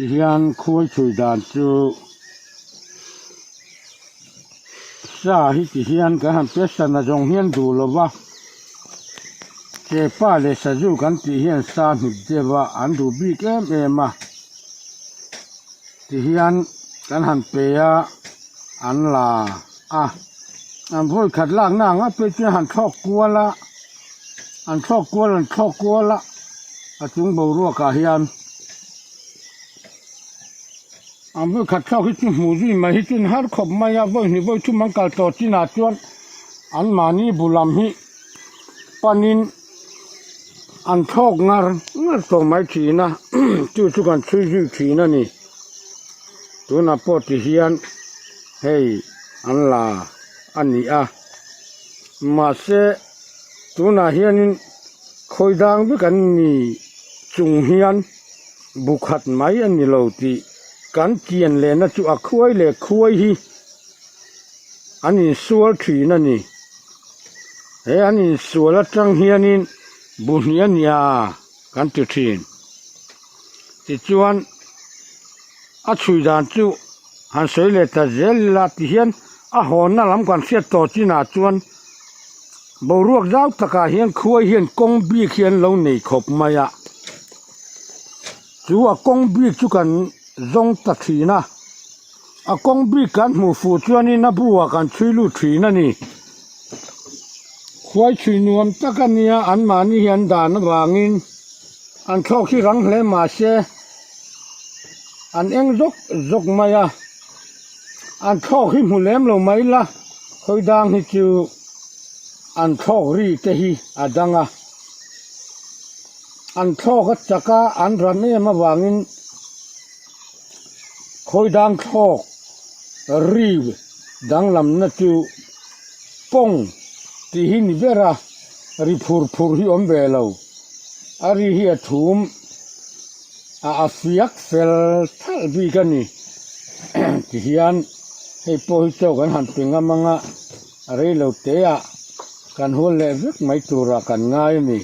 Tihian khuai chhui dan chu sa hi tihian kan han pe sana zawng hian duh lo va, chepa leh sazu kan tih hian sa hnip deuh a an duh bik em em a, tihian kan han pe a an la a, an vawi khat lakna ang a phei chuan han thlawk kual a, an thlawk kual an thlawk kual a, a chung boruakah hian. An vawi khat thlawk hi chu hmuh zui mai hi chuan har khawp mai a, vawi hnih vawi thum an kal tawh chinah chuan an mahni bu lam hi panin an thlawk ngar ngar tawh mai thin a, chu chu kan chhui zui thin a ni. Tunah pawh ti hian hei an la a ni a, mahse tunah hianin khawi dang vek an ni chung hian. Bu khat mai a ni lo tih kan chian lehna chu a khuai leh khuai hi an insual thin a ni. He an insual atang hianin bu hnih a nia kan ti thin. Tichuan a chhui dan chu han sawi leh ta zel ila tihian a hawnna lam kan hriat tawh chinah chuan boruak zau takah hian khuai hian kawng bik hi an lo nei khawp mai a. Chu a kawng bik chu kan zawng ta thin a, a kawng bik kan hmuh fuh chuanin a buah kan chhui lut thin a ni. Khuai chhui nuam tak a nia anmahni hi an dan avangin an thlawk hi rang hle mahse an eng zawk zawk mai a, an thlawk hi hmu lem lo mai la khawi dang hi chu an thlawk ri te hi a dang a. An thlawk a chak a, an ran em avangin khawi dang thlawk ri danglamna chu pawng tih hi ni ber a, ri phur phur hi awm ve lo. A ri hi a thum a, a fiak fel thalh bik a ni. Tihian hei pawh hi chaw kan han pe ngam ang a, a rei lo te ah kan hual leh vek mai turah kan ngai a ni.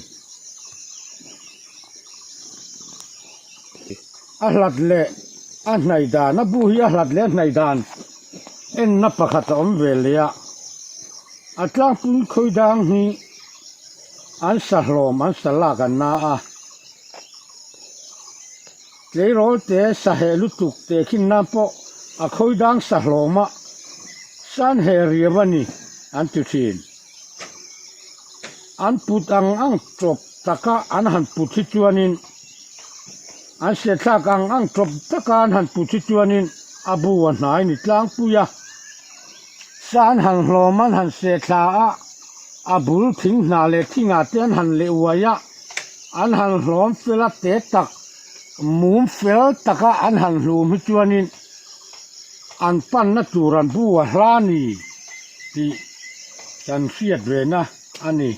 A hlat leh a hnaih dan, a bu hi a hlat leh a hnaih dan enna pakhat a awm ve leh a, a tlangpui khawi dang hi an sa hlawm an sa lak an na a, tleirawl te sa heh lutuk te khin nan pawh a khawi dang sa hlawm a san heh riau a ni an ti thin. An put ang ang tawp taka an han put hi chuanin an sehthlak ang ang tawp taka an han put hi chuanin a bu a hnai ni tlangpui a. Sa an han hlawm an han sehthla a, a bul thing hna leh thingah te an han leh uai a, an han hlawm fel a te tak mum fel taka an han hlum hi chuanin an panna tur an bu a hla ni tih kan hriat ve na a ni.